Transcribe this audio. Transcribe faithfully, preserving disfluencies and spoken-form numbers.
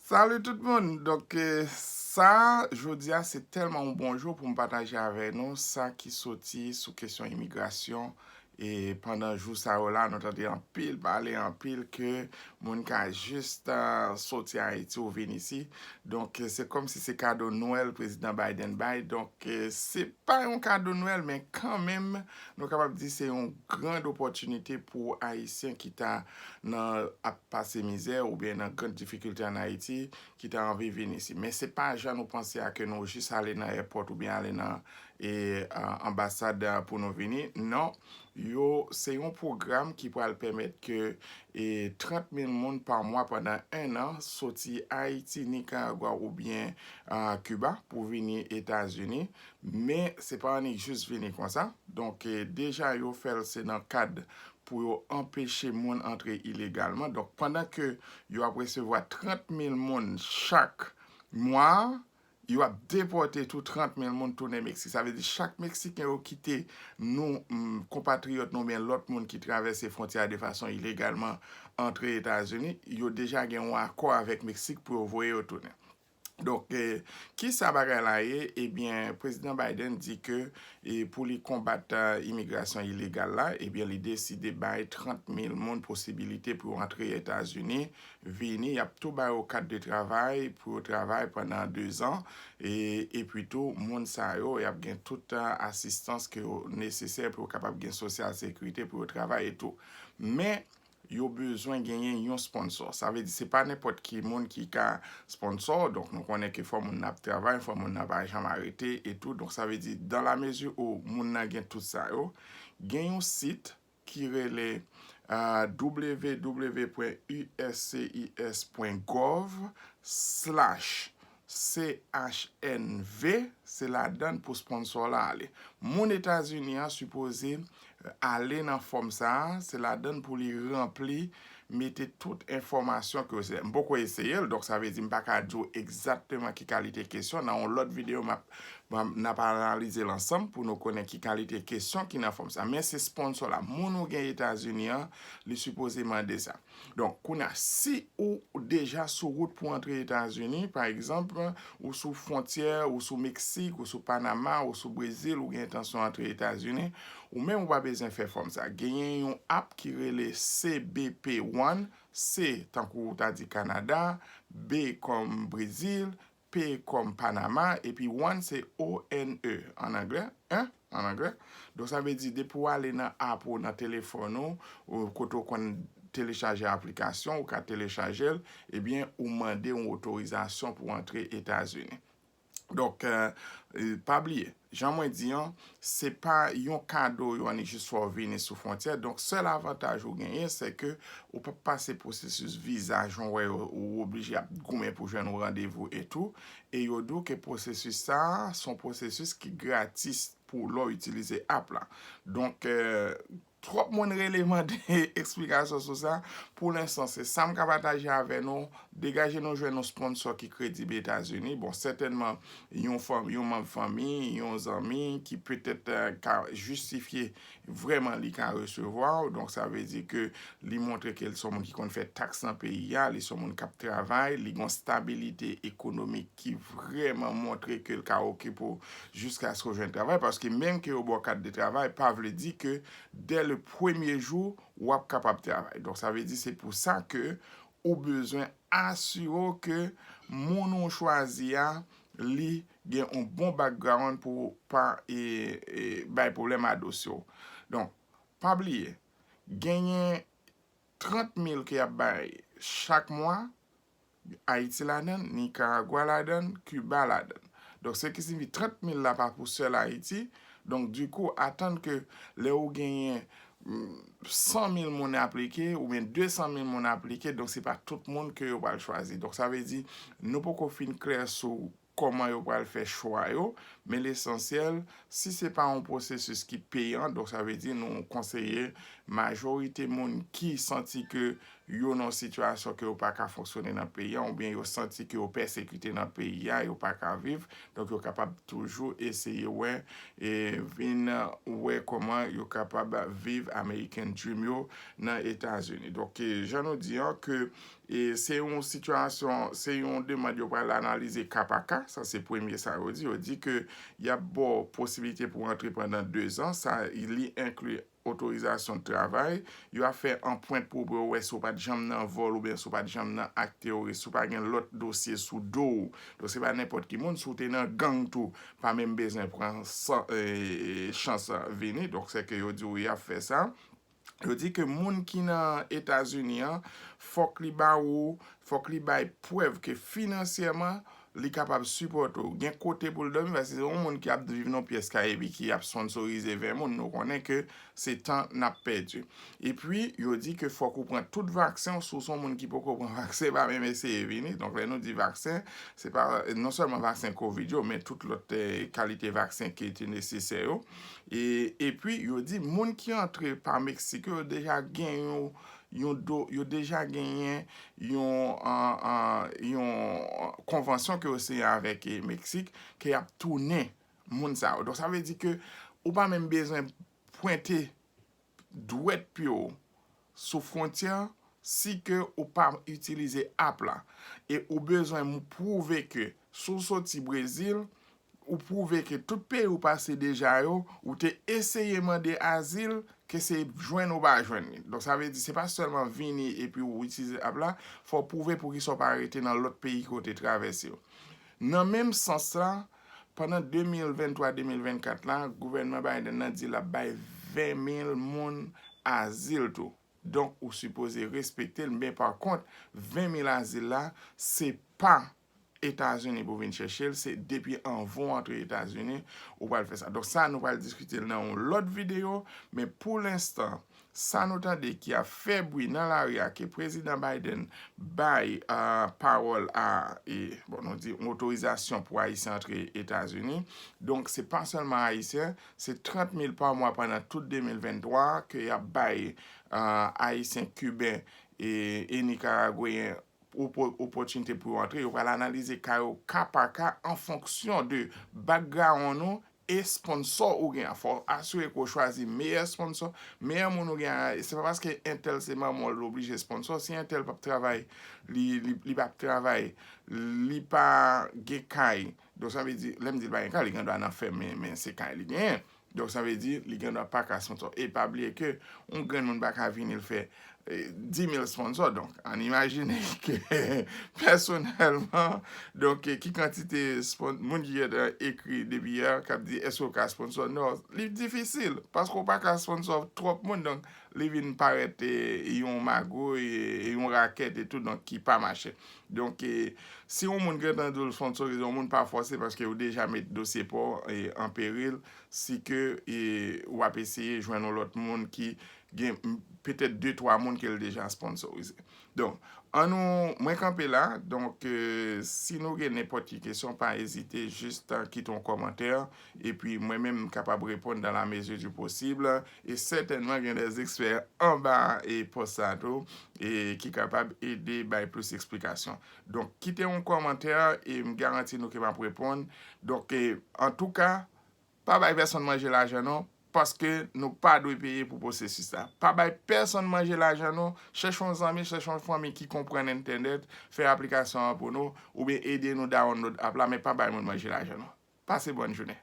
Salut tout moun! Donk, eh, sa, jodi a, se tèlman yon bon jou pou m pataje avè nou sa ki soti sou kesyon imigrasyon. E pandan jou sa yo la, nou tande anpil pale, anpil ke moun ka jis, ah, soti Ayiti ou vin isi. Donk, eh, se kòmsi se kado Nwèl Prezidan Biden bay. Donk, eh, se pa yon kado Nwèl, men kanmenm, nou kapab di se yon grand opòtinite pou Ayisyen ki ta nan ap pase mizè oubyen nan grand difikilte ann Ayiti, ki ta anvi vin isi. Men se pa jan nou panse a ke nou jis ale nan èpòt oubyen ale nan, e, a, anbasad, a, pou nou vini. Non, yo, se yon pwogram ki pral pèmèt ke, e, trant mil moun pa mwa pandan en an soti Ayiti, Nikaragwa oubyen, a, Kiba pou vini Etazini. Men se pa annik jis vini konsa. Donk, e, deja yo fè l se nan kad pou yo anpeche moun antre ilegalman. Donk, pandan ke yo ap resevwa trant mil moun chak mwa, yo ap depòte tou trant mil moun tounen Meksik. Sa vle di chak Meksiken yo kite nou, mm, konpatriyòt nou oubyen lòt moun ki travèse fwontyè a de fason ilegalman antre Etazini, yo deja gen yon akò avèk Meksik pou yo voye yo tounen. Donk, eh, kisa bagay la ye? Ebyen, Prezidan Biden di ke, eh, pou li konbat, eh, imigrasyon ilegal la, ebyen, li deside bay trant mil moun posibilite pou yo antre Etazini, vini, y ap tou ba yo kat de travay pou yo travay pandan dezan, e, epi tou, moun sa yo, y ap gen tout, eh, asistans ke yo nesesè pou yo kapab gen sosyal sekirite pou yo travay e tou. Men, yo bezwen genyen yon sponsò. Sa vle di se pa nenpòt ki moun ki ka sponsò. Donk, nou konnen ke fò moun nan ap travay, fò moun nan pa janm arete e tou. Donk, sa vle di, dans la mesure où moun nan gen tout sa yo, gen yon sit ki rele, ah, w w w pwen u s c i s pwen gov slash C H N V, se ladan l pou sponsò la ale. Moun Etazini an sipoze, eh, ale nan fòm sa a, se ladan l pou li ranpli, mete tout enfòmasyon ke w se. M poko eseye l, donk sa vle di m pa ka di w egzakteman ki kalite kesyon. Nan yon lòt videyo, m ap, m ap, n ap analize l ansanm pou nou konnen ki kalite kesyon ki nan fòm sa. Men se sponsò la. Moun ou gen Etazini an, li sipoze mande sa. Donk, kounye a, si ou deja sou wout pou antre Etazini, pa egzanp, ou sou fwontyè, ou sou Meksik, ou sou Panama, ou sou Brezil, ou gen entansyon antre Etazini, ou menm ou pa bezwen fè fòm sa. Genyen yon app ki rele C B P One, C tankou ou ta di Kanada, B kòm Brezil, P kòm Panama, epi One se O N E an anglè, en, an anglè. Donk, sa vle di, depi w ale nan app ou nan telefòn ou, ou kote w konn telechaje aplikasyon, ou ka telechaje l, ebyen, ou mande yon otorizasyon pou w antre Etazini. Donk, eh, eh, pa bliye, jan mwen di an, se pa yon kado yo annik jis fè w vini sou fwontyè. Donk, sèl avantaj ou genyen, se ke ou p ap pase pwosesis viza, jan w wè yo, ou oblije ap goumen pou jwenn yon randevou e tou. E yo di w ke pwosesis sa a, se yon pwosesis ki gratis pou lè w itilize app la. Donk, eh, twòp moun rele mande eksplikasyon sou sa. Pou lenstan, se sa m ka pataje avè nou. Degaje nou jwenn yon sponsò ki kredib Etazini. Bon, sètènman, yon fanm, yon manm fanmi, yon zanmi ki petèt, eh, ka jistifye vrèman li ka resevwa w. Donk, sa vle di ke li montre ke l se yon moun ki konn fè taks nan peyi a, li se yon moun k ap travay, li gen yon stabilite ekonomik ki vrèman montre ke l ka okipe w jiskaske w jwenn travay. Paske menm ke yo ba w kat de travay, pa vle di ke dè le premye jou, w ap kapab travay. Donk, sa vle di se pou sa ke ou bezwen asire w ke moun ou chwazi a, li gen yon bon background pou pa, e, e, bay pwoblèm a dosye w. Donk, pa bliye, genyen trant mil ke y ap bay chak mwa, Ayiti ladan l, Nikaragwa ladan l, Kiba ladan l. Donk, se ki siyifi trant mil la pa pou sèl Ayiti. Donk, dikou, atann ke lè ou genyen, mm, san mil moun aplike, oubyen de san mil moun aplike, donk se pa tout moun ke yo pral chwazi. Donk, sa vle di, nou poko fin klè sou kòman yo pral fè chwa yo, men lesansyèl, si se pa yon pwosesis ki peyan, donk sa vle di nou konseye Majorite moun ki santi ke yo nan yon sitiyasyon ke yo pa ka fonksyone nan peyi a, oubyen yo santi ke yo pèsekite nan peyi a, yo pa ka viv, donk yo kapab toujou eseye wè, e vin wè kòman yo kapab viv American Dream yo nan Etazini. Donk, e, jan nou di an ke, e, se yon sitiyasyon, se yon demann yo pral analize ka pa ka, sa se premye sa yo di. Yo di ke y ap ba w posibilite pou w antre pandan de zan, sa li enkli otorizasyon de travay, yo ap fè anprent pou yo wè si w pa t janm nan vòl oubyen si w pa t janm nan ak teworis, si w pa gen lòt dosye sou do w. Donk, se pa nenpòt ki moun, si w te nan gang tou, pa menm bezwen pran san, e, chans vini. Donk, se ke yo di w y ap fè sa. Yo di ke moun ki nan Etazini an, fòk li ba ou, fòk li bay prèv ke finansyèman, li kapab sipòte w. Gen kote pou l dòmi, paske se yon moun ki ap viv nan pyès kay epi ki ap sponsorize ven moun, nou konnen ke se tan n ap pèdi. Epi, yo di ke fòk ou pran tout vaksen w, si w se yon moun ki poko pran vaksen, pa menm eseye vini. Donk, lè nou di vaksen, se pa non sèlman vaksen kovid yo, men tout lòt, eh, kalite vaksen ki te nesesè yo. E, epi, yo di moun ki antre pa Meksik yo, yo deja gen yon, yon do, yo deja genyen yon, an, an, yon konvansyon ke yo siyen avèk, eh, Meksik, ke y ap tounen moun sa yo. Donk, sa vle di ke ou pa menm bezwen pwente dwèt pye w sou fwontyè si ke ou pa itilize app la. E ou bezwen pwouve ke si w soti Brezil, ou pwouve ke tout peyi ou pase deja yo, ou te eseye mande azil, ke se jwenn ou pa jwenn li. Donk, sa vle di, se pa sèlman vini epi ou itilize app la, fò w pwouve poukisa w pa rete nan lòt peyi ke w te travèse yo. Nan menm sans la, pandan de mil venntwa de mil vennkat la, gouvènman Biden nan di l ap bay ven mil moun azil tou. Donk, ou sipoze respekte l, men pa kont, ven mil azil la, se pa Etazini pou vin chèche l, se depi anvan w antre Etazini, ou pral fè sa. Donk, sa, nou pral diskite l nan yon lòt videyo, men pou lenstan, sa nou tande ki ap fè bri nan lari a, ke Prezidan Biden bay, ah, pawòl a, e, bon, nou di, yon otorizasyon pou Ayisyen antre Etazini. Donk, se pa sèlman Ayisyen, se trant mil pa mwa pandan tout de mil venntwa ke y ap bay, ah, Ayisyen, Kiben e, e Nikaragweyen opo-, opòtinite pou yo antre. Yo pral analize ka yo ka pa ka an fonksyon de background ou e sponsò ou gen an. Fò w asire ke w chwazi meyè sponsò, meyè moun ou gen an. Se pa paske entèl se manman w, l oblije sponsò. Si entèl p ap travay, li, li, li p ap travay, li pa gen kay. Donk, sa vle di, lè m di l pa gen kay, li gen dwa nan fèm, men, men se kay li genyen. Donk, sa vle di, li gen dwa pa ka sponsò. E pa bliye ke yon grenn moun pa ka vini l fè, eh, dis mil sponsò. Donk, ann imajine ke pèsonèlman, donk, eh, ki kantite spon-, moun ki gentan ekri depi yè, k ap di, "Èske w ka sponsò?" Non, li difisil, paske w pa ka sponsò twòp moun, donk, li vin parèt, eh, yon magouy, eh, yon rakèt e tou, donk, ki pa mache. Donk, eh, si yon moun gentan di w l sponsorize yon moun, pa fòse, paske ou deja met dosye pa w, eh, an peril, si ke, eh, w ap eseye jwenn yon lòt moun ki gen, m, petèt de twa moun ke l deja sponsorize. Donk, ann nou, mwen kanpe la. Donk, eh, si nou gen nenpòt ki kesyon, pa ezite, jis, ah, kite yon kòmantè, epi mwen menm m kapab reponn dans la mesure du possible, e sètènman gen dè ekspè anba, e, pòs sa tou, e ki kapab ede bay plis eksplikasyon. Donk, kite yon kòmantè, e m garanti nou ke m ap reponn. Donk, e, antouka, pa bay pèsonn manje lajan nou, paske nou pa dwe peye pou pwosesis la. Pa bay pèsonn manje lajan nou, chèche yon zanmi, chèche yon fanmi ki konprann entènèt, fè aplikasyon an pou nou, oubyen ede nou download app la, men pa bay moun manje lajan nou. Pase bòn jounen.